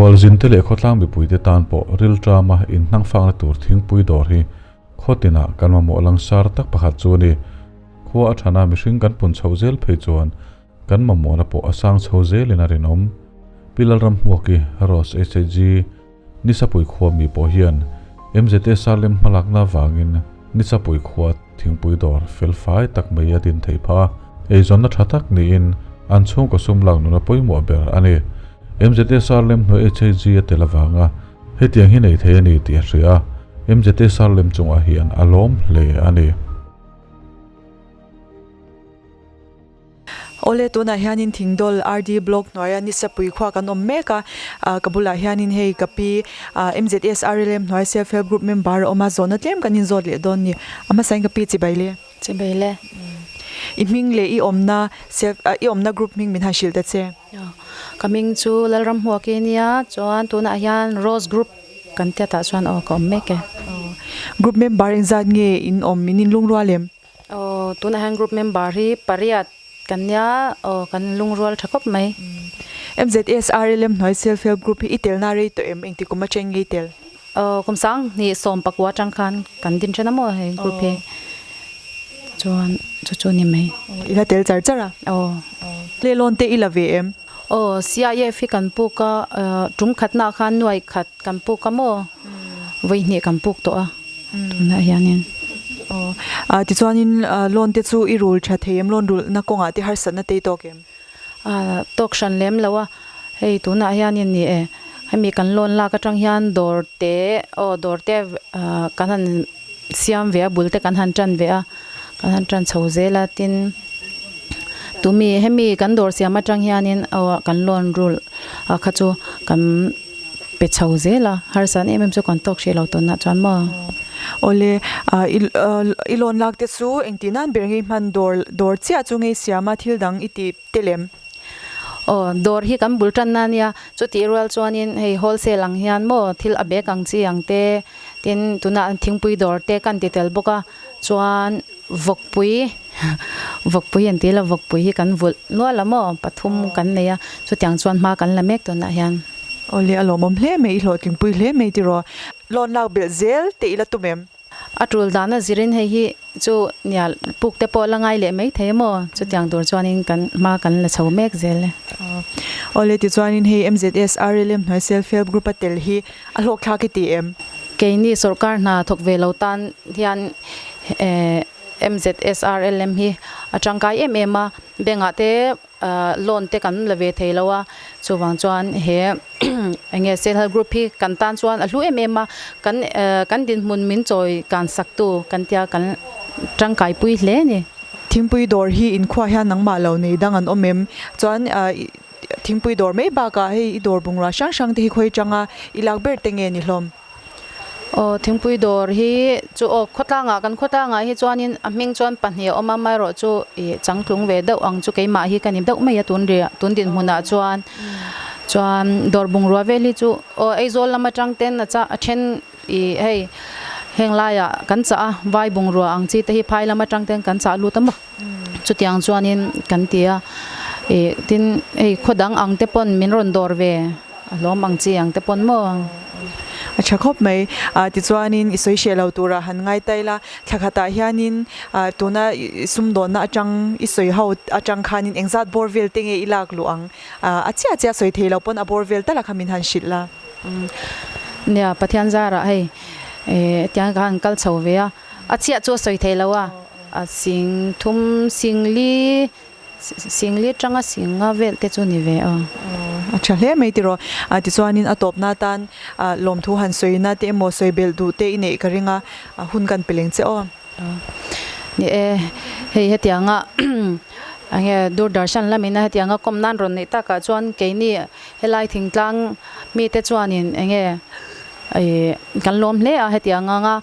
Khualzinte leh khawtlang mipuite tan pawh rilṭama inhnangfakna tur thingpui dawr hi khaw tinah kan mamawh langsar tak pakhat chu a ni. Khua a ṭhana mihring kan pun chhoh zel phei chuan kan mamawhna pawh a sang chho zelin a rinawm. Pi Lalramhmuaki, Rose HHG, Nisapui khua mi pawh hian MZSR lem hmalakna avangin Nisapui khua thingpui dawr fel fai tak mai a din theih phah a, eizawnna tha tak niin an chhungkaw sum lak nuna pawimawh ber a ni. MZSR lem hnuai HAG a tel avanga hetiang hi nei thei a ni tih a hria a, MZSR lem chungah hian a lawm hle a ni. Awle tunah hianin Thingdawl RD Block hnuaia Nisapui khua kan awm mek a, ka bulah hianin hei ka pi MZS RLM hnuai Self Help Group member a awm a, zawhna tlem kan inzawt leh dawn ni. A hmasain ka pi chibai le. Chibai le. I hming leh i awmna self i awmna group hming min han hrilh ta che. Ka hming chu Lalramhmuaki nia, chuan tunah hian Rose Group kan tia tah chuan aw ka awm mek e. Group member engzat nge in awm in inlungrual em? Aw, tunah hian group member hi pariat kan nia, aw kan lungrual tha khawp mai. MZSRLM hnuai self help group hi i telna rei tawh em? Engti kum atang nge i tel? Aw, kum sang hnih sawm pakua atang khan kan din then a maw hei group hi. Chuan chu chu ni mai. I la tel char char a? Aw. Lelawn te i la ve em? Aw, CIF hi kan puk a, tum khatnaah khan nuai khat kan puk a maw? Vawihnih kan puk tawh a. Tunah hianin. Aw, ah tichuanin loan te chu i rul tha thei em? Loan rulhna kawngah te harsatna te i tawk em? Ah, tawk hran lem lo a, hei tunah hianin ni e, hemi kan loan lak atang hian dawr te, aw dawr te kan han siam ve a, bul te kan han tan ve a, kan han tan chho zel a, tin tumi hemi kan dawr siam atang hianin aw kan loan rulh kha chu kan. Pe chho zel a, harsa em em chu kan tawk hrih lo tunah chuan maw? Awle, i loan lak te chu engtih nan ber ngei hman dawr dawr chiah chu ngei siam a thil dang i ti tel em? Aw, dawr hi kan bul tan na nia, chutih rual chuanin hei wholesale ang hian maw thil a bag ang chi ang te, tin tunah thingpui dawr te kan ti tel bawk a, chuan vawkpui vawkpui an ti la vawkpui hi kan vulh nual a maw pathum kan nei a, chutiang chuan hma kan la mek tunah hian. Awle a lawmawm hle mai, i hlawhtlingpui hle mai tiraw. Loan lak belh zel teh ila tum em? A tul dana zirin hei hi chu nia puk te pawh la ngai leh mai thei emaw chutiang tur chuanin kan hma kan la chho mek zel e. Awle tichuanin hei MZS RLM hnuai Self Help Group a tel hi a hlawkthlak i ti em? Keini sawrkar hna thawk ve lo tan hian MZS RLM hi a tangkai em em a, bank ah te Loan te kan la ve thei lo a, chuvang chuan he eng nge Self Help Group hi kan tan chuan a hlu em em a, kan kan dinhmun min chawi kan sak tu kan tia kan tangkai pui hle a ni. Thingpui dawr hi inkhua hian nangmah lo nei dang an awm em? Chuan thingpui dawr mai bakah hei i dawr bungrua hrang hrang te hi khawi tanga i lak ber te nge ni hlawm? Aw thingpui dawr hi chu aw khawtlangah kan khawtlangah hi chuanin a hming chuan pahnih a awm a amaherawh chu ih changtlung ve deuh ang chu keimah hi ka ni deuh mai a tun ri tun dinhmunah chuan chuan dawr bungrua vel hi chu aw Aizawl lam atang ten a chah a then ih hei heng laiah kan chah a vai bungrua ang chi te hi phai lam atang ten kan chah lut a maw chutiang chuanin kan ti a ih tin hei khaw dang ang te pawn min rawn dawr ve. A hlawm ang chi ang te pawn maw? A tha khawp mai. Tichuanin i sawi hreh lo turah han ngai ta ila, thla khatah hianin tuna sumdawnna atang i sawi ho atang khanin engzat bawr vel te nge i lak luh ang? A chiah chiah sawi thei lo pawn a bawr vel tal a kha min han hrilh la. Nia, Pathian zarah hei hetiang ka han kal chho ve a, a chiah chu a sawi thei lo a, a sing thum sing li Singli atanga singa vel te chu ni ve aw. A tha hle mai tiraw. Tichuanin a tawpna atan lawmthu han sawina te emaw sawi belh duh te i neih ka ring a, hun kan pe leng che aw. Ni e, hei hetianga enge Doordarshan lamina hetianga kawm nan rawn neih takah chuan keini helai thingtlang mite chuanin enge kan lawm hle a hetiang anga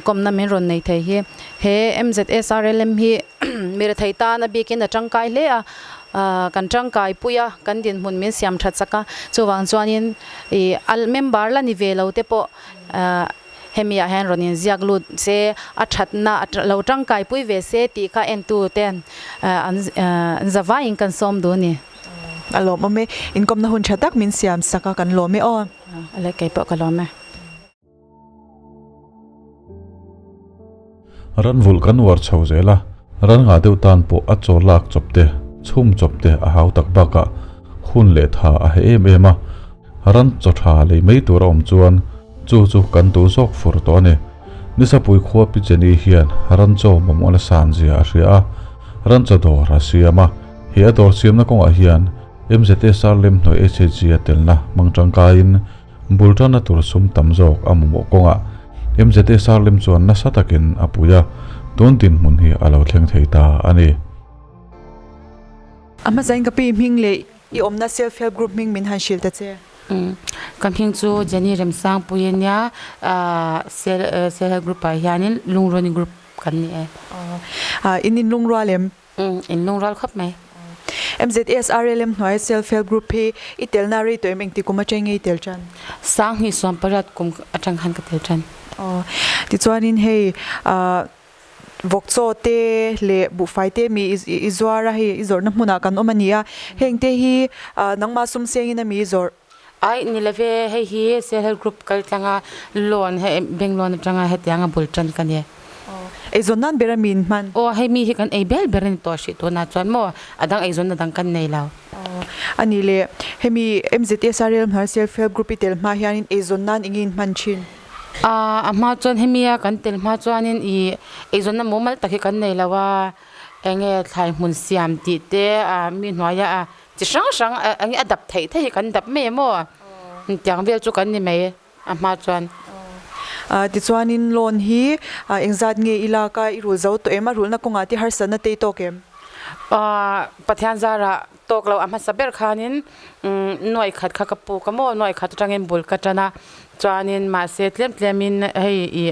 Kawmna min rawn nei thei hi. He MZSRLM hi mi rethei tan a bikin a tangkai hle a, kan tangkai pui a, kan dinhmun min siam that chak a, chuvang chuanin ih a member la ni ve lo te pawh hemi ah hian rawn inziak lut se, a thatna lo tangkai pui ve se tih kha entu ten an zavaiin kan sawm duh a ni. A lawmawm e. Inkawmna hun tha tak min siam sak a, kan lawm e aw. Ale kei pawh ka lawm e. Ranvulh kan uar chho zel a, ran ngah deuh tan pawh a chaw lak chawp te, chhum chawp te a hau tak bakah hun leh tha a he em em a, ran chaw tha lei mai tur a awm chuan chu chu kan duh zawk fur tawh a ni. Nisapui khua Pi Jenny hian ran chaw mamawh la san zia a hria a, ran chaw dawr a siam a, he a dawr siamna kawngah hian MZSR lem hnuai HHG a telna hmang tangkaiin Bul tanna tur sum tam zawk a mamawh kawngah MZSR lem chuan nasa takin a pui a, tun dinhmun hi a lo thleng thei ta a ni. A hmasain ka pi hming leh i awmna Self Help Group hming min han hrilh ta che. Ka hming chu Jenny Remsangpui a nia, Self Help Group ah hianin Lungruni Group kan ni e. In inlungrual em? Umm, in lungrual khawp mai. MZSRLM hnuaia Self Help Group hi i telna rei tawh em engti kum atang nge i tel tan? Sanghnih 18 kum atang khan ka tel tan. Aw, tichuanin hei ah vawkchaw te leh buhfai te mi i zuar a, hei i zawrhna hmunah kan awm a ni a, heng te hi ah nangmah sum sengin a mi i zawrh? Ai, ni love, hei hi Self Help Group kal tlanga loan hei bank loan atanga hetianga bul tan ka ni. Aw, eizawn nan ber a min hman. Aw, hei mi hi kan ei bel ber a ni tawh hrih tunah chuan maw, a dang eizawnna dang kan nei lo. Aw, a ni le, hemi MZSRL hnuai Self Help Group i tel hma hianin eizawn nan eng in hman thin? A, a hma chuan hemia kan tel hma chuanin i eizawnna mumal tak hi kan nei lo a, enge thlai hmun siam tih te, a mi hnuaia a Chi hrang hrang eng a dap theih theih hi kan dap mai em aw? Tiang vel chu kan ni mai a hma chuan. Tichuanin loan hi engzat nge i lak a, i rul zo tawh em? A rulna kawngah te harsatna te i tawk em? Pathian zarah tawk lo a hmasa ber khanin nuai khat kha ka puk a maw, nuai khat atangin bul ka tan a, chuanin mahse tlem tlemin hei i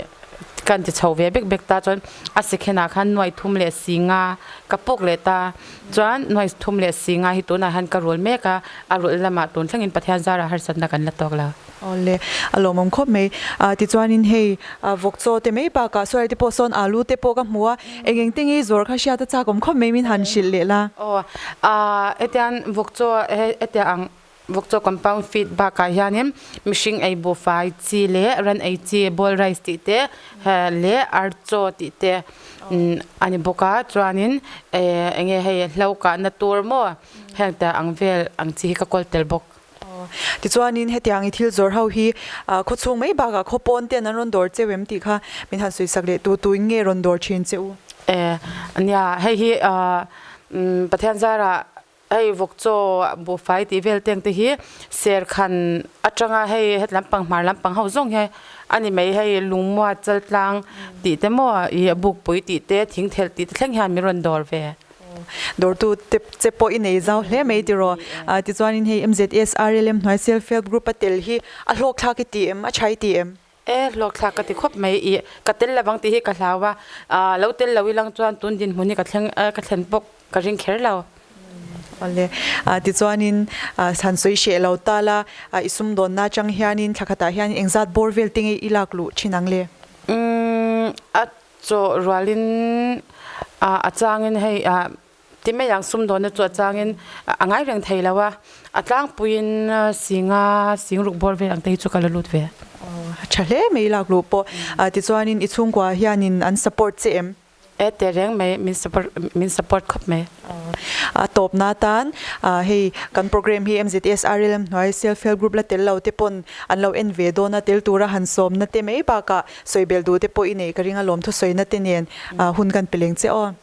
kan ti chho ve bek bek ta chuan a sikhenah khan nuai thum leh singa ka puk leh ta. Chuan nuai thum leh singa hi tunah hian ka rul mek a, a rulh lamah tun thlengin Pathian zarah harsatna kan la tawk lo. Awle, a lawmawm khawp mai. Tichuanin hei vawkchaw te mai bakah sawi te pawh sawn alu te pawh ka hmu a, eng eng te nge zawr kha hriat a chakawm khawp mai min han hrilh leh la. Aw, hetiang vawkchaw hetiang ang Vawkchaw compound feed bakah hianin mihring ei buhfai chi leh ran ei chi boiled rice tih te leh ar chaw tih te a ni bawk a chuanin eng nge hei hlo kahna tur maw heng te ang vel ang chi hi ka kawl tel bawk. Tichuanin hetiang i thil zawrh ho hi khawchhung mai bakah khaw pawn ten an rawn dawr cheu em tih kha min han sawisak leh tu tuin nge rawn dawr thin che u? Nia hei hi Pathian zarah Hei vawkchaw buhfai tih vel teng te hi serkhan atanga hei het lampang hmar lampang ho zawng hi a ni mai hei lungmuat chaltlang tih te maw ih bukpui tih te thingthelh tih te thleng hian min rawn dawr ve. Dawrtu te che pawh i nei zau hle mai tiraw. Tichuanin hei MZSRLM hnuai Self Help Group a tel hi a hlawkthlak i ti em? A tha i ti em? E, hlawkthlak ka ti khawp mai i ka tel lovang tih hi ka hlau a, lo tel lo ilang chuan tun dinhmun hi ka thleng ka thlen bawk ka ring kher lo. Awle, tichuanin han sawi hreh lo ta la, i sumdawnna atang hianin thla khatah hian engzat bawr vel te nge i lak luh thin ang le? Umm, a chawh rualin a changin hei Ti mai ang sumdawnna chu a changin a ngai reng thei lo a, a tlangpuiin singa singruk bawr vel ang te hi chu ka la lut ve. A tha hle mai lak luh pawh. Tichuanin i chhungkua hianin an support che em? E teh reng mai, min support min support khawp mai. A tawpna atan hei kan program hi MZSRLM hnuai Self Help Group la tel lo te pawn an lo en ve dawn a, tel tura han sawmna te mai bakah sawibelh duh te pawh i neih ka ring a lawmthu sawina te nen hun kan pe leng che aw.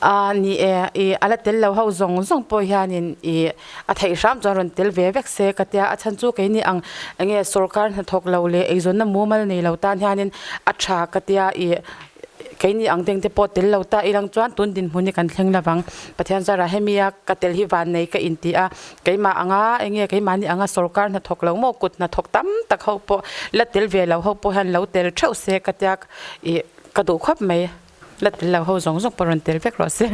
A ni e, i a la tel lo ho zawng zawng pawh hianin i a theih hram chuan rawn tel ve vek se ka tia, a chhan chu keini ang enge sorkar hnathawk lo leh eizawnna mumal nei lo tan hianin a tha ka tia, i keini ang teng te pawh tel lo ta ilang chuan tun dinhmun hi kan thleng lovang. Pathian zarah hemia ka tel hi vannei ka inti a, keimah anga enge keimahni anga sorkar hnathawk lo maw kut hnathawk tam tak ho pawh la tel ve lo ho pawh hian lo tel theuh se ka tia, i ka duh khawp mai. La tel lo ho zawng zawng pawh rawn tel vek rawh se.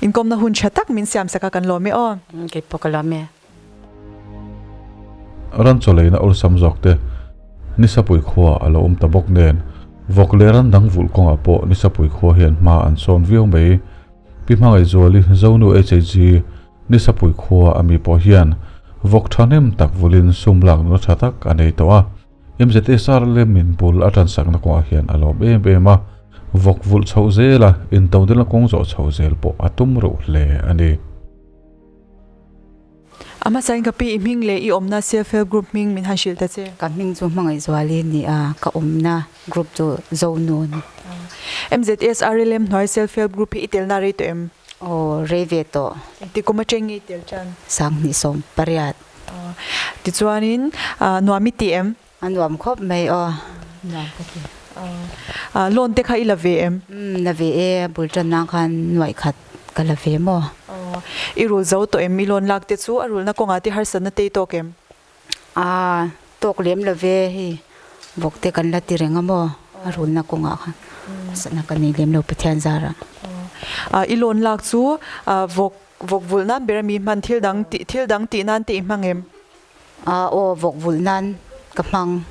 Inkawmna hun tha tak min siam sak a kan lawm e aw. Kei pawh ka lawm e. Ran chaw leina awlsam zawk te Nisapui khua a lo awm ta bawk nen vawk leh ran dang vulh kawngah pawh Nisapui khua hian hma an sawn viau mai. Pi Hmangaihzuali Zonu HHG. Nisapui khua a mi pawh hian vawk thahnem tak vulin sum lak nula tha tak a nei tawh a. MZSR lemin bul a tansakna kawngah hian a lawm em em a, vawk vulh chhoh zela intodelna kawng zawh chhoh zel pawh a tum reuh hle a ni. A hmasain ka pi i hming leh i awmna Self Help Group hming min han hrilh ta che. Ka hming chu Hmangaihzuali a ni a, ka awmna group chu Zonu a ni. MZSRLM hnuai Self Help Group hi i telna rei tawh em? Aw, rei ve tawh. Engti kum atang nge i tel tan? 2018. Tichuanin nuam i ti em? A nuam khawp mai aw, nuam ka ti. Loan te kha i la ve em? Umm, la ve e, bul tan nan khan nuaih khat ka la ve maw? I rul zo tawh em? I loan lak te chu a rulna kawngah te harsatna te i tawk em? Aa, tawk lem lo ve, hei vawk te kan la ti reng a maw? A rulna kawngah khan harsatna ka nei lem lo Pathian zarah. I loan lak chu vawk vawk vulh nan ber a mi hman thil dang thil dang tih nan te i hmang em? A aw vawk vulh nan ka hmang.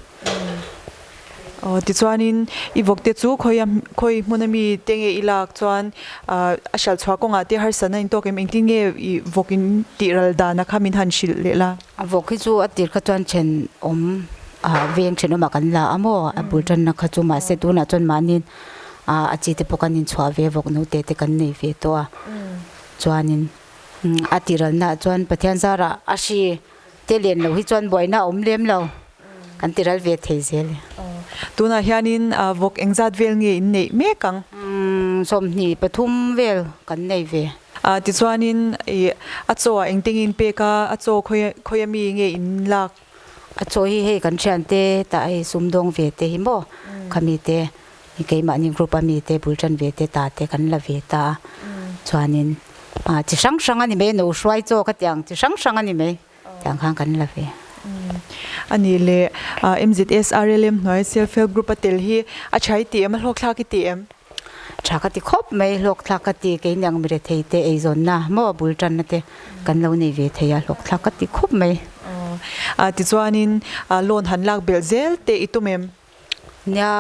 Aw tichuanin i vawk te chu khawi khawi hmun ami te nge i lak chuan a hralh chhuah kawngah te harsatna in tawk em engtin nge i vawk in tih ral dan a kha min han hrilh leh la. A vawk hi chu a tir kha chuan then awm ah veng thenawmah kan la a maw a bul tanna kha chu mahse tunah chuan mahni a chi te pawh kan inchhuah ve vawk naute te kan nei ve tawh a chuanin A tiralnaah chuan Pathian zarah a hri te len lo hi chuan buaina a awm lem lo, kan tiral ve thei zel e. Tunah hianin vawk engzat vel nge in neih mek ang? 23 vel kan nei ve. Tichuanin a chaw ah engte nge in pek a, a chaw khawi ami nge in lak? A chaw hi hei kan thiante tah hei sumdawng ve te hi maw khami te keimahni group ami te bul tan ve te ta te kan la ve ta a chuanin ah chi hrang hrang a ni mai no hruai chaw kha tiang chi hrang hrang a ni mai tiang khan kan la ve. A nih leh MZSRLM hnuai Self Help Group a tel hi a tha i ti em a hlawkthlak i ti em? Tha ka ti khawp mai, hlawkthlak ka ti, keini ang mirethei te eizawnna maw bul tanna te kan lo nei ve thei a, hlawkthlak ka ti khawp mai. Aw, tichuanin loan han lak belh zel te i tum em? Nia,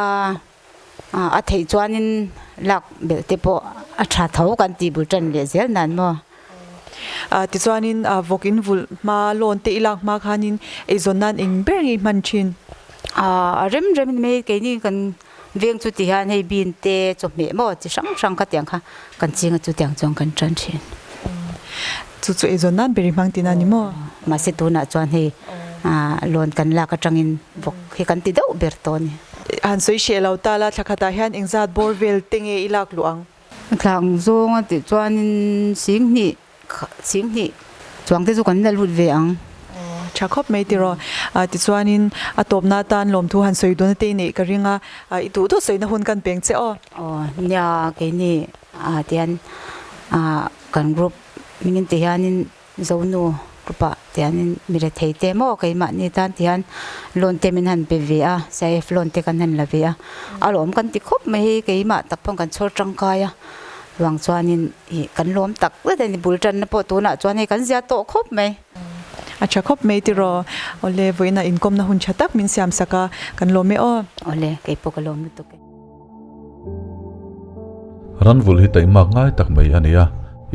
a theih chuanin lak belh te pawh a tha tho kan ti bul tan leh zel nan maw. Tichuanin vawk in vulh hma loan te i lak hma khanin eizawn nan eng ber nge i hman thin? A rem rem in mai keini kan Veng chu ti hian hei bean te chawhmeh maw chi hrang hrang kha tiang kha kan ching a chu tiang chuan kan tan thin. Chu chu eizawn nan ber i hmang tihna a ni maw? Mahse tunah chuan hei loan kan lak atangin vawk hi kan ti deuh ber tawh a ni. Han sawi hreh lo ta la, thla khatah hian engzat bawr vel te nge i lak luh ang? Thla ang zawng a tih chuanin singhnih Singhnih chuang te chu kan la lut ve ang. Tha khawp mai tiraw. Tichuanin a tawpna atan lawmthu han sawi duna te i neih ka ring a, i duh duh sawina hun kan peng che aw. Aw nia keini ah tian kan group hmingin ti hianin Zonu group ah tianin mi rethei te maw keimahni tan ti hian loan te min han pe ve a, CIF loan te kan han la ve a, a lawm kan ti khawp mai hi keimah tak pawn kan chhawr tangkai a. Vang chuanin ih kan lawm tak zet a ni, bul tanna pawh tunah chuan hei kan zia tawh khawp mai. A tha khawp mai tiraw. Awle, vawiinah inkawmna hun tha tak min siam sak a, kan lawm e aw. Awle, kei pawh ka lawm lutuk e. Ranvul hi taihmak ngai tak mai a ni a,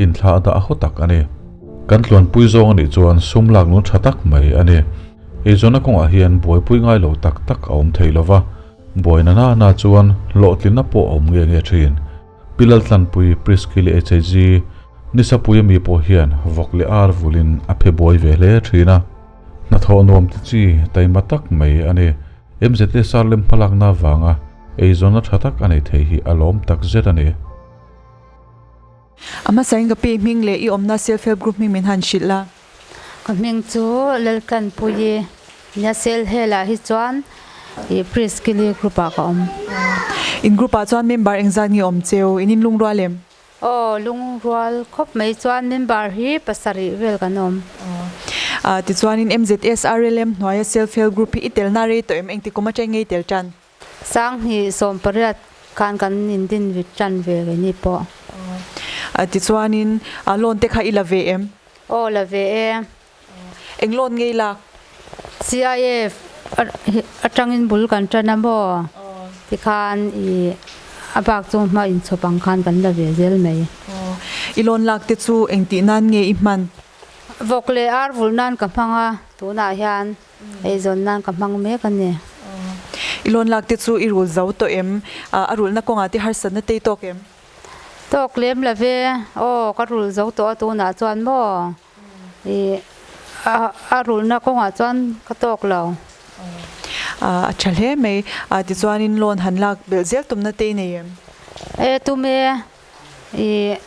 inthlah dah a haw tak a ni. Kan tluanpui zawng a nih chuan sum lak nun tha tak mai a ni. Eizawnna kawngah hian buaipui ngai lo tak tak a awm thei lova, buaina nana chuan hlawhtlinna pawh a awm nge nge thin. Pi Laltlanpui, Priskili HAG, Nisapui ami pawh hian vawk leh ar vulin a phe buai ve hle thin a. Hnathawh nuam ti chi taima tak mai a ni. MZA Sarlem hmalakna avanga eizawnna tha tak a nei thei hi a lawm tak zet a ni. A hmasain ka pi hming leh i awmna Self Help Group hming min han hrilh la. Ka hming chu Laltlanpuii nia Sel helah hi chuan ih Priskili group ah ka awm. In group ah chuan member engzat nge awm cheu? In in lungrual em? Aw lungrual khawp mai chuan member hi pasarih vel kan awm. Aw tichuanin MZSRLM hnuaia Self Help Group hi i telna rei tawh em? Engti kum atang nge i tel tan? 2018 khan kan indin vit tan ve ve ni pawh. Tichuanin loan te kha i la ve em? Aw la ve e. Eng loan nge i lak? CIF atangin bul kan tan a maw? Tikhan i a bak chu hma inchhawp ang khan kan la ve zel mai. I loan lak te chu engtih nan nge i hman? Vawk leh ar vulh nan ka hmang a, tunah hian eizawn nan ka hmang mek a ni. I loan lak te chu i rul zo tawh em? A rulhna kawngah te harsatna te i tawk em? Tawk lem lo ve, aw ka rul zo tawh a tunah chuan maw i a rulhna kawngah chuan ka tawk lo. A tha hle mai, tichuanin loan han lak belh zel tumna te i nei em? E tum e, I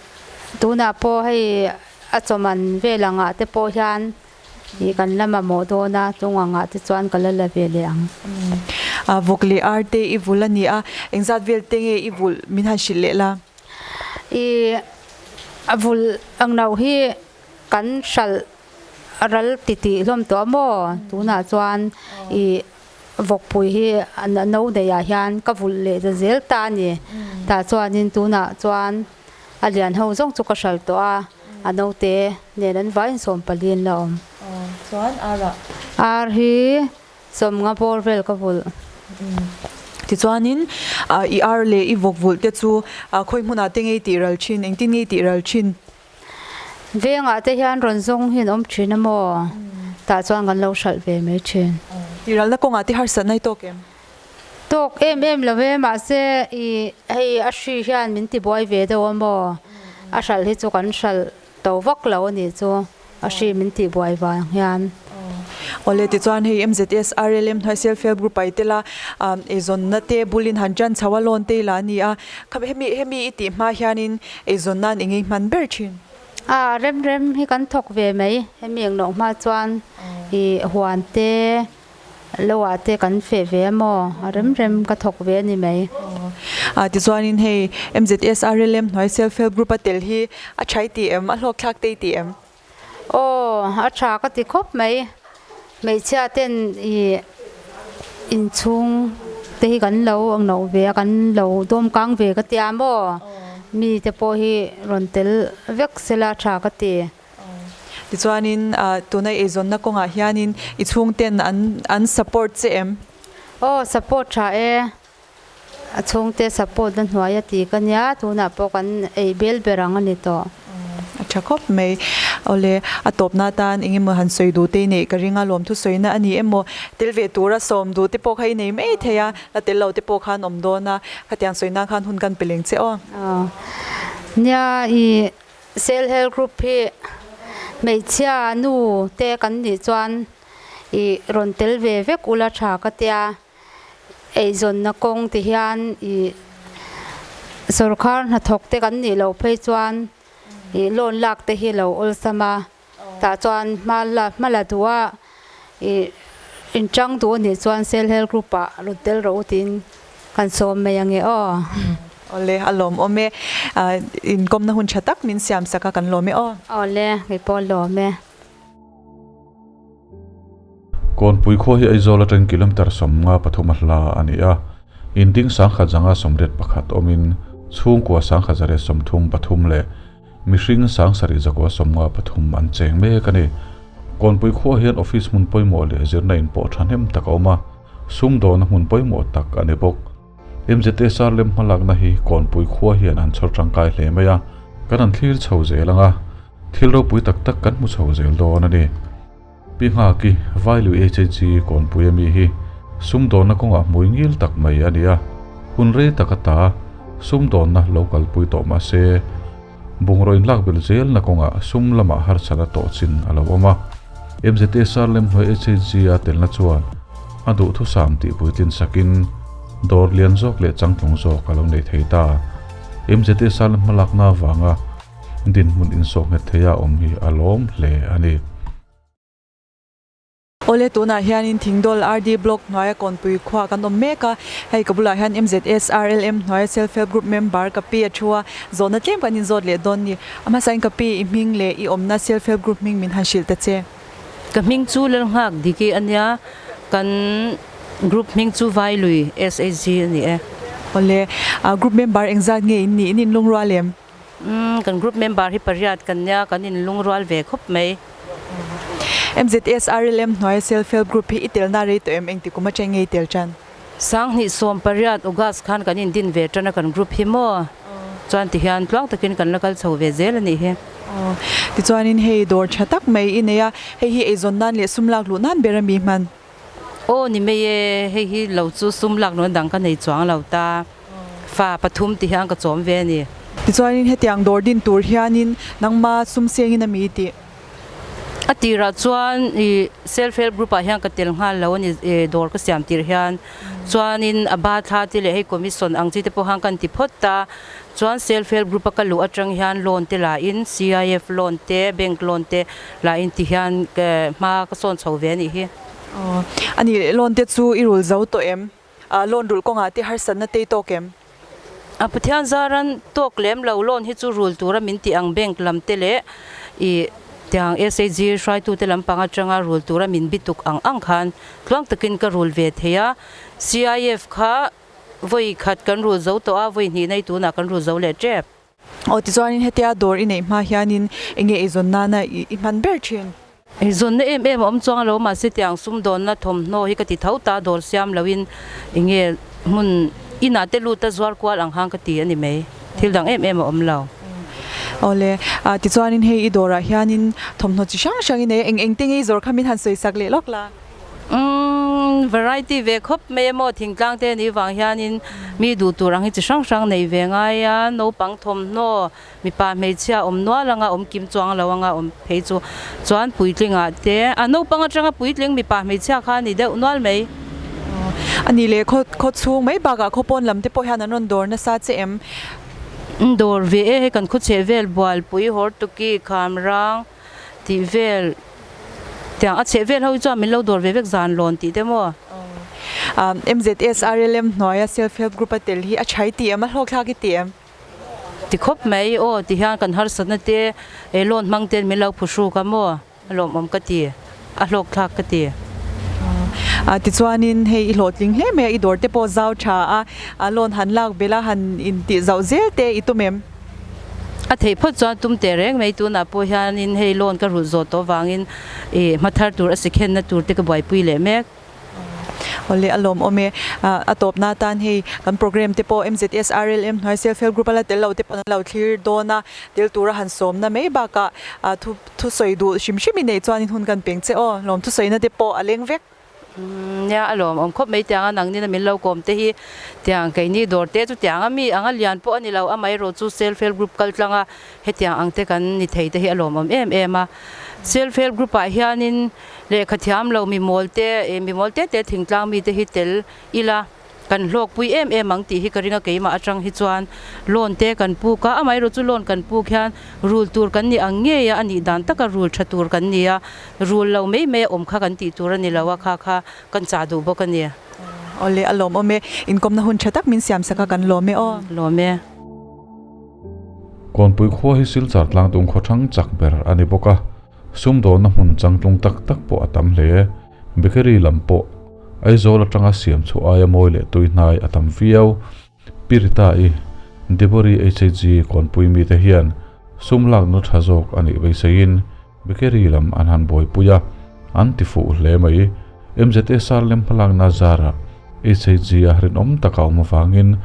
tunah pawh hei a chawman vel angah te pawh hian i kan la mamawh dawn a, chung angah te chuan ka la la ve leh ang. Vawk leh ar te i vulh a ni a, engzat vel te nge i vulh min han hrilh leh la? I a vulh ang loh hi kan hralh ral titih hlawm tawh a maw? Tunah chuan i Vawkpui hi a no neihah hian ka vulh leh ta zel ta a ni. Tah chuanin tunah chuan a lian ho zawng chu ka hral tawh a, a naute nen an vaiin 14 an la awm. Chuan ar ah? Ar hi 50 bawr vel ka vulh. Tichuanin i ar leh i vawk vulh te chu khawi hmunah te ngei tih ral thin, engtin ngei tih ral thin? Vengah te hian rawn zawng hi an awm thin a maw? Tah chuan kan lo hralh ve mai thin. Tiralna kawngah te harsatna i tawk em? Tawk em em lo e, mahse i hei a hri hian min tibuai ve deuh a maw? A hralh hi chu kan hralh to vak lo a nih chu, a hri min tihbuai vang hian. Awle tichuan hei MZS RLM hnuai Self Help Group ah i tel a, eizawnna te bulin han tan chho a loan te i la a ni a, hemi hemi i tih hma hianin Eizawn nan i ngei hman ber thin. A rem rem hi kan thawk ve mai. Hemi eng loh hma chuan i huan te, lo ah te kan feh ve a maw? A rem rem ka thawk ve a ni mai. A tichuanin hei MZSRLM hnuai Self Help Group a tel hi a tha i ti em? A hlawk thlak te i ti em? Aw, a tha ka ti khawp mai. Hmeichhia ten i inchhung te hi kan lo angno ve a, kan lo dawm kang ve ka tia maw? Mi te pawh hi rawn tel vek sela a tha ka ti. Tichuanin tuna eizawnna kawngah hianin i chhungten an an support che em? Aw, support tha e. A chhungte support na hnuai a ti ka nia, tunah pawh kan ei bel ber ang a ni tawh. A tha khawp mai. Awle, a tawpna atan eng emaw han sawi duh te i neih ka ring a, lawmthu sawina a ni emaw, tel ve tura sawm duh te pawh kha i nei mai thei a, la tel lo te pawh khan awm dawn a, khatiang sawi nan khan hun kan pe leng che aw. Aw, nia i Self Help Group hi hmeichhia nu te kan nih chuan i rawn tel ve vek ula tha ka tia. Eizawnna kawng ti hian ih sawrkhar hnathawk te kan nih loh phei chuan ih loan lak te hi lo awlsam a, tah chuan hma la hma la duh a ih inchang duh a nih chuan self help group ah rawn tel rawh u tiin kan sawm mai ange aw. Awle a lawmawm e, inkawmna hun tha tak min siam sak a kan lawm e aw. Awle kei pawh a lawm e. Kawnpui khua hi Aizawl atangin kilometre 53 a hla a ni a, in ding 1181 awmin chhungkua 1133 leh mihring 7193 an cheng mek a ni. Kawnpui khua hian office hmun pawimawh leh zirna in pawh thahnem tak a awm a, sumdawhna hmun pawimawh tak a ni bawk. MZSR lem hmalakna hi Kawnpui khua hian an chhawr tangkai hle mai a, kan han thlir chho zel ang a, thil ropui tak tak kan hmu chho zel dawn a ni. Pi Nghaki, Vailui HHG Kawnpui ami hi sumdawnna kawngah hmui ngil tak mai a ni a, hun rei tak ata sumdawnna lo kalpui tawh mah se, bungraw inlak belh zelna kawngah sum lamah harsatna tawh chin a lo awm a. MZSR lem hnuai HHG a telna chuan a duhthusam tih puitlin sakin dawr lian zawk leh changtlung zawk a lo nei thei ta. MZSR lem hmalakna avanga dinhmun insawh nghet theia awm hi a lawm hle a ni. Awle tunah hianin Thingdawl RD Block hnuaia Kawnpui khua kan awm mek a, hei ka bulah hian MZSRLM hnuaia Self Help Group member ka pi a thu a, zawhna tlem kan inzawt leh dawn ni. A hmasain ka pi i hming leh i awmna Self Help Group hming min han hrilh ta che. Ka hming chu Lalnghak Diki a nia, kan group hming chu Vailui SHG a ni e. Awle, group member engzat nge in nih? In inlungrual em? Umm kan group member hi pariat kan nia kan in lungrual ve khawp mai. MZSRLM hnuaia self help group hi i telna rei tawh em engti kum atang nge i tel tan? 2018 August khan kan in din ve tan a kan group hi maw? Chuan tihian tluang takin kan la kal chho ve zel a nih hi. Aw, tichuanin hei dawr tha tak mai i nei a, hei hi eizawn nan leh sum lak luh nan ber a mi hman. Aw ni mai e, hei hi lo chu sum lak luhna dang ka nei chuang lo ta, fa pathum ti hian ka chawm ve a ni. Tichuanin hetiang dawr din tur hianin nangma sum sengin a mi tih. A tirah chuan i self help group ah hian ka tel nghal lo a ni, dawr ka siam tir hian. Chuanin a ba thla te leh hei commission ang chi te pawh khan kan ti phawt ta. Chuan self help group a ka luh atang hian loan te la in CIF loan te bank loan te la in ti hian hma ka sawn chho ve a nih hi. Aw a nih leh loan te chu i rul zo tawh em? Loan rulh kawngah te harsatna te i tawk em? A Pathian zaran tawk lem lo loan hi chu rul tura min tih ang bank lam te leh i tiang SHG hruaitute lampang atanga rul tura min bituk ang ang khan tluang takin ka rul ve thei a. CIF kha Vawi khat kan rul zo tawh a, vawi hnih nei tunah kan rul zo leh tep. Aw tichuanin hetia dawr i neih hma hianin enge eizawn nana i hman ber thin? Eizawnna em em a awm chuang alo, mahse tiang sumdawnna thawmhnaw hi ka ti tho ta, dawr siam loin enge hmun inah te lut a zuar kual ang hang ka ti a ni mai, thil dang em em a awm lo. Awle, tichuanin hei i dawrah hianin thawmhnaw chi hrang hrang i nei a, eng eng te nge i zawr kha min han sawi sak leh lawk la? Umm variety ve khawp mai emaw thingtlang te anih vang hianin mi duh tur ang hi chi hrang hrang nei ve ngai a, naupang thawmhnaw mipa hmeichhia awm nual anga awm kim chuang lo anga awm phei chu chuan puitlingah te a naupang atanga puitling mipa hmeichhia kha a ni deuh nual mai. A nih leh khaw khaw chhung mai bakah khaw pawn lam te pawh hian an rawn dawr nasa che em? Dawr ve e hei kan khaw chheh vel Bualpui, Hortuki, Khamrang. Tih vel tiang a chheh vel ho hi chuan min lo dawr ve vek zan lawn tih te maw? MZSRLM hnuaia self help group a tel hi a chhai tih em a hlawkthlak i ti em? Ti khawp mai aw ti hian kan harsatna te eh loan hmang ten min lo phuhruk a maw a lawmawm ka ti a hlawkthlak ka ti. Tichuanin hei i hlawhtling hle mai a i dawr te pawh zau tha a loan han lak belh a han intih zauh zel te i tum em? A theih phawt chuan tum teh reng mai tunah pawh hianin hei loan ka rulh zawh tawh avangin ih hma thar tur a sikhenna tur te ka buaipui leh mek. Awle a lawmawm e. A tawpna atan hei kan program te pawh MZSRLM hnuai self help group a la tel lo te pawh an lo thlir dawn a, tel tura han sawmna mai bakah thu thusawi duh hrim hrim i neih chuanin hun kan peng che aw. Lawm thusawina te pawh a leng vek. Nia a lawm awm khawp mai tiang a nangnin a min lo kawm te hi tiang keini dawr te chu tiang a mi anga lian pawh a ni lo amaherawh chu self help group kal tlang a hetiang ang te kan ni thei te hi a lawm awm em em a self help group ah hianin lehkha thiam lo mi mawl te eh mi mawl te te thingtlang mi te hi tel ila. Kan hlawkpui em em ang tih hi ka ring a, keimah atang hi chuan loan te kan puk a, amaherawh chu loan kan puk hian rul tur kan ni ang ngei a, a nih dan taka rul tha tur kan ni a, rul lo mai mai a awm kha kan tih tur a ni lo a, kha kha kan chah duh bawk a ni. Awle a lawmawm e, inkawmna hun tha tak min siam sak a kan lawm e aw. Lawm e. Kawnpui khua hi Silchar tlangtung khaw thang chak ber a ni bawk a, sumdawnna hmun changtlung tak tak pawh a tam hle. Bakery lam pawh Aizawl atanga siam chhuah aia mawi leh tui hnai a tam viau. Pirita-i, Debori HHG kawnpui mite hian sum lakna tha zawk a nih beiseiin bakery lam an han buaipui a, an ti fuh hle mai. MZSR lem hmalakna zarah HHG-a rinawm taka awm avangin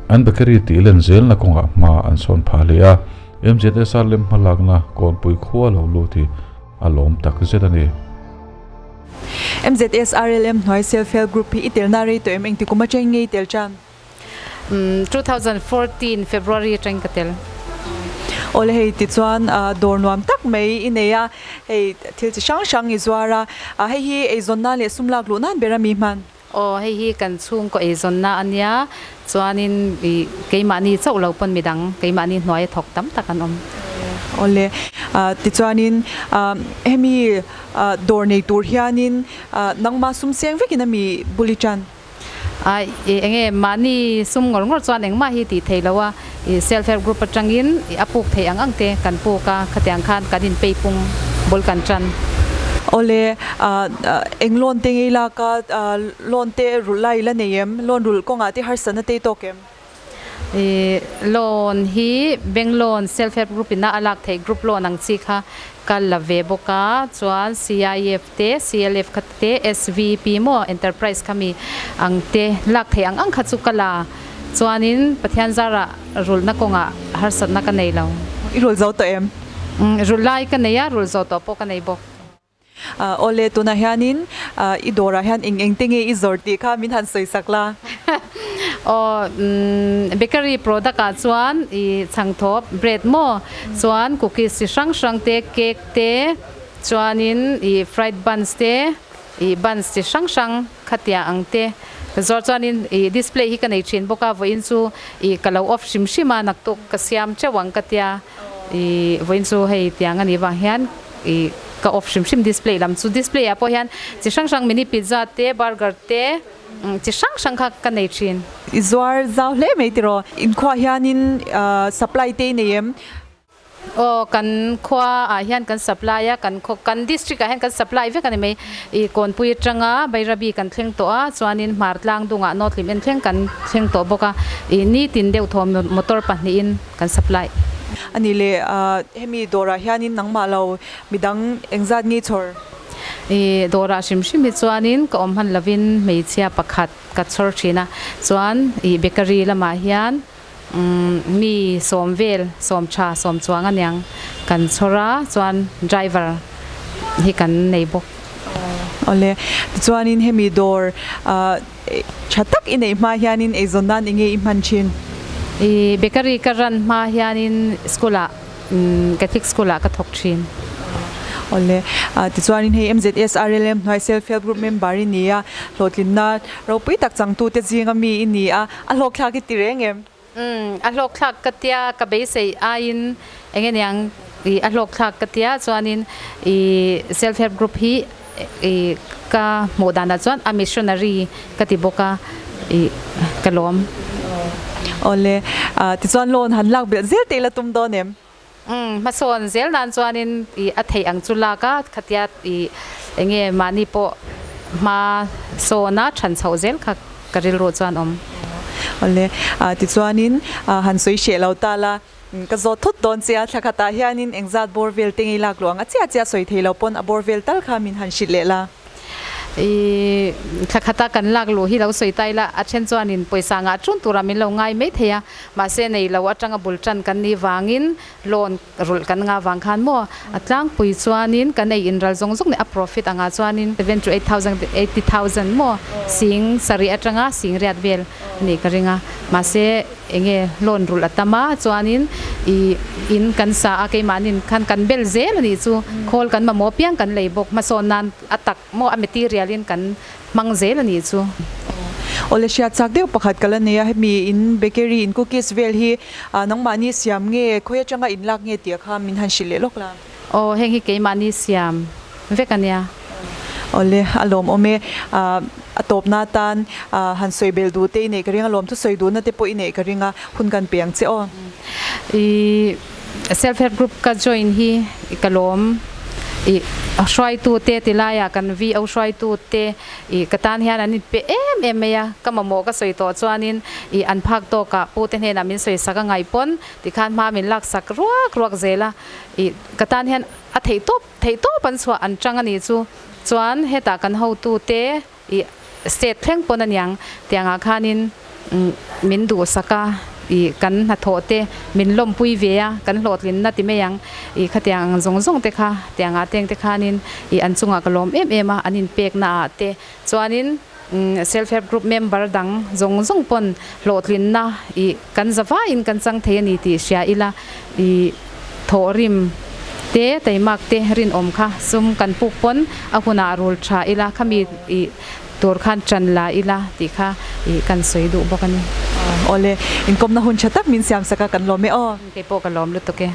an bakery tih len zelna kawngah hma an sawn phah hle a, MZSR lem hmalakna kawnpui khua lo lut hi a lawm tak zet a ni. MZSRLM hnuai Self Help Group hi i telna rei tawh em? Engti kum atangin nge i tel tan? 2014 February atangin ka tel. Awle hei tichuan dawr nuam tak mai i nei a, hei thil chi hrang hrang i zuar a, hei hi eizawn nan leh sum lak luh nan ber a mi hman? Aw hei hi kan chhungkaw eizawnna a nia, chuanin ih keimahni chauh lo pawn midang keimahni hnuaia thawk tam tak an awm. Awle, tichuanin hemi dawr nei tur hianin nangma sum seng vekin a mi bul i tan? Ai enge mahni sum ngawr ngawr chuan engmah hi tih theih loh a, ih self help group atangin ih a puk theih ang ang te kan puk a, khatiang khan kan in pei pung bul kan tan. Awle, eng loan te ngei lak a, loan te rulh lai la nei em? Loan rulh kawngah te harsatna te i tawk em? Ih loan hi bank loan self help group ina a lak theih group loan ang chi kha ka la ve bawk a, chuan CIF te CLF kha te SVP maw enterprise kha mi ang te lak theih ang ang kha chu ka la. Chuanin Pathian zarah rulhna kawngah harsatna ka nei lo. I rulh zo tawh em? Rulh lai ka nei a, rulh zawh tawh pawh ka nei bawk. Awle, tunah hianin i dawrah hian eng eng te nge i zawrh tih kha min han sawi sak la. Aw, bakery product ah chuan i chhangthawp, bread maw, chuan cookies chi hrang hrang te, cake te, chuanin i fried buns te, i buns chi hrang hrang khatia ang te ka zawrh. Chuanin i display hi ka nei thin bawk a, vawiin chu i ka lo off hrim hrim a, naktuk ka siam teuh ang ka tia. I vawiin chu hei tiang a nih vang hian i ka off hrim hrim display lam chu display ah pawh hian chi hrang hrang mini pizza te burger te chi hrang hrang kha ka nei thin. I zuar zau hle mai tiraw? Inkhua hianin supply te i nei em? Aw kan khua ah hian kan supply a kan khaw kan district ah hian kan supply vek a ni mai. I Kawnpui atanga Bairabi kan thleng tawh a chuanin Hmartlang dungah North Lim en thleng kan thleng tawh bawk a i nitin deuh thaw motor pahnihin kan supply. A nih leh hemi dawrah hianin nangmah lo midang engzat nge chhawr? I dawrah hrim hrim hi chuanin ka awm hman lovin hmeichhia pakhat ka chhawr thin a, chuan i bakery lamah hian mi sawm vel, sawm tha, sawm chuang aniang kan chhawr a, chuan driver hi kan nei bawk. Awle, tichuanin hemi dawr Tha tak i neih hma hianin eizawn nan enge i hman thin? I bakery ka run hma hianin school ah Catholic school ah ka thawk thin. Awle, tichuanin hei MZSRLM hnuai Self Help Group member i ni a, hlawhtlinna ropui tak changtute zinga mi i ni a, a hlawkthlak i ti reng em? Umm a hlawkthlak ka tia ka beisei aiin eng nge niang i a hlawkthlak ka tia chuanin i self help group hi i ka hmuh danah chuan a missionary ka ti bawk a i ka lawm. Awle tichuan loan han lak belh zel te ila tum dawn em? Umm hmasawn zel nan chuanin i a theih ang chu lak a khatia i enge mahni pawh hma sawn a than chhoh zel kha ka rilru chuan awm. Awle tichuanin han sawi hreh lo ta la ka zawt thut dawn che a thla khatah hianin engzat bawr vel te ngei lak luh ang a chiah chiah sawi thei lo pawn a bawr vel tal kha min han hrilh leh la. I thla khata kan lak luh hi lo sawi ta ila, a then chuanin pawisa ngah tun turah min lo ngai mai thei a, mahse nei lo atanga bul tan kan nih vangin loan rulh kan ngah vang khan maw a tlangpui chuanin kan ei inral zawng zawng nih a profit angah chuanin 7 to 8,000 80,000 maw sing sarih atanga sing riat vel a nih ka ring a, mahse Enge loan rulh a tam a, chuanin i in kan sa a, keimahnin khan kan bel zel a nih chu, khawl kan mamawh piang kan lei bawk, hmasawn nan a tak maw a material in kan hmang zel a nih chu. Awle hriat chak deuh pakhat ka la nei a, hemi in bakery in cookies vel hi nangmahni siam nge khawi atanga in lak nge tih kha min han hrilh leh lawk la. Aw heng hi keimahni siam vek a nia. Awle a lawmawm e. A tawpna atan han sawi belh duh te i neih ka ring a, lawmthu sawi duhna te pawh i neih ka ring a, hun kan pe ang che aw. I self help group ka join hi ka lawm i hruaitu te ti laiah kan VO hruaitu te i ka tan hian an inpe em em mai a, ka mamawh ka sawi tawh chuanin i an phak tawkah pu te hnenah min sawi sak a ngaih pawn tikhan hma min lak sak ruak ruak zel a, i ka tan hian a theih tawp theih tawp an chhuah an tang a nih chu. Chuan hetah kan hotute i state thleng pawn aniang tiangah khanin min duhsak a, i kan hnathawh te min lawmpui ve a, kan hlawhtlinna ti mai ang, i khatiang ang zawng zawng te kha tiangah teng te khanin i an chungah ka lawm em em a, an inpekna ah te chuanin self help group member dang zawng zawng pawn hlawhtlinna i Kan zavaiin kan chang thei a ni tih hria ila, i thawhrim te, teimak te rinawm kha sum kan puk pawn a hunah rul tha ila, khami i tur khan tan la ila tih kha i kan sawi duh bawk a ni. Awle, inkawmna hun tha tak min siam sak a, kan lawm e aw. Kei pawh ka lawm lutuk e.